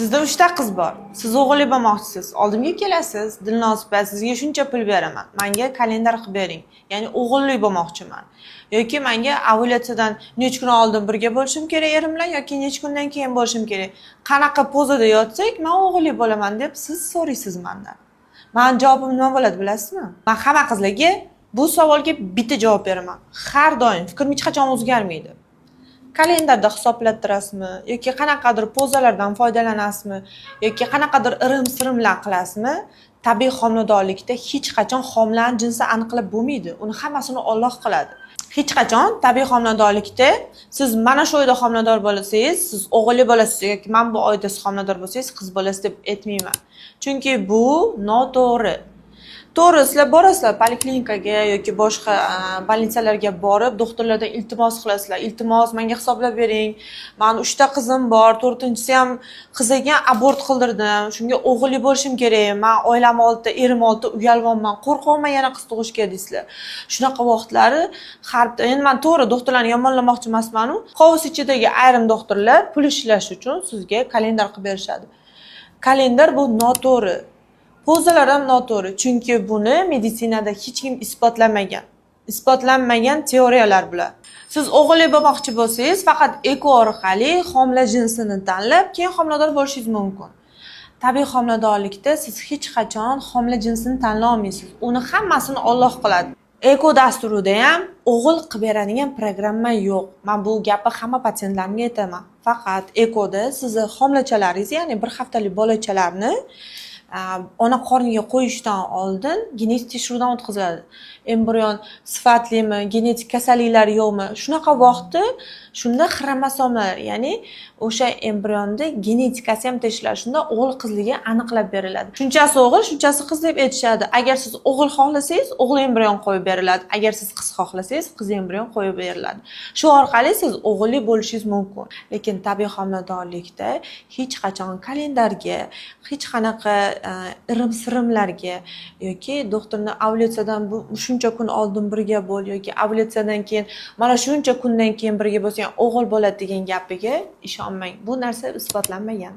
Sizda uchta qiz bor, siz o'g'illi bo'lmoqchisiz. Oldimga kelasiz: "Dilnoz opa, sizga shuncha pul beraman, manga kalendar qilib bering, ya'ni o'g'illi bo'lmoqchiman yoki manga ovulyatsiyadan necha kun oldin birga bo'lishim kerak erim bilan yoki necha kundan keyin bo'lishim kerak, qanaqa pozada yotsak, man o'g'illi bo'laman", deb siz so'raysiz mandan. Mani javobim nima bo'ladi, bilasizmi? Man hamma qizlarga bu savolga bitta javob beraman har doim, fikrim hech qachon o'zgarmaydi. Kalendarda hisoblattirasizmi yoki qanaqadir pozalardan foydalanasizmi yoki qanaqadir irim sirimlar qilasizmi, tabiiy homiladorlikda hech qachon homilani jinsi aniqlab bo'lmaydi. Uni hammasini Olloh qiladi. Hech qachon tabiiy homiladorlikda siz mana shu oyda homilador bo'lsangiz, siz o'g'illi bo'lasiz yoki mana bu oyda siz homilador bo'lsangiz, qiz bo'lasiz deb aytmayman, chunki bu noto'g'ri. To'g'ri, sizlar borasizlar poliklinikaga yoki boshqa больница larga, borib doktorlardan iltimos qilasizlar: "Iltimos, menga hisoblab bering, mani uchta qizim bor, to'rtinchisi ham qiz ekan, abort qildirdim, shunga o'g'illi bo'lishim kerak, man oilam oldida, erim oldida uyalyapman, qo'rqyapman yana qiz tug'ishga", deysizlar. Shunaqa vaqtlari har bitta, endi man, to'g'ri, doktorlarni yomonlamoqchi emasmanu, hovuz ichidagi ayrim doktorlar pul ishlash uchun sizga kalendar qilib berishadi. Kalendar bu noto'g'ri, pozalar ham noto'g'ri, chunki buni meditsinada hech kim isbotlamagan, isbotlanmagan teoriyalar bular. Siz o'g'illi bo'lmoqchi bo'lsangiz, faqat ЭКО orqali homila jinsini tanlab, keyin homilador bo'lishingiz mumkin. Tabiiy homiladorlikda siz hech qachon homila jinsini tanlay olmaysiz, uni hammasini Olloh qiladi. ЭКО dasturida ham o'g'il qilib beradigan programma yo'q. Man bu gapni hamma patsientlarimga aytaman. Faqat ЭКО da sizni homilachalaringiz, ya'ni bir haftalik bolachalarni ona qorniga qo'yishdan oldin genetik tekshiruvdan o'tkaziladi: embrion sifatlimi, genetik kasalliklari yo'qmi. Shunaqa vaqtda, shunda xromosomalar, ya'ni o'sha embrionni genetikasi ham tekshiriladi. Shunda o'g'il qizligi aniqlab beriladi. Shunchasi o'g'il, shunchasi qiz deb aytishadi. Agar siz o'g'il xohlasangiz, o'g'il embrion qo'yib beriladi, agar siz qiz xohlasangiz, qiz embrion qo'yib beriladi. Shu orqali siz o'g'illi bo'lishingiz mumkin. Lekin tabiiy homiladorlikda hech qachon kalendarga, hech qanaqa irim sirimlarga yoki doktorni ovulyatsiyadan bu shuncha kun oldin birga bo'l yoki ovulyatsiyadan keyin mana shuncha kundan keyin birga bo'lsang, o'g'il bo'ladi degan gapiga ishonmang. Bu narsa isbotlanmagan.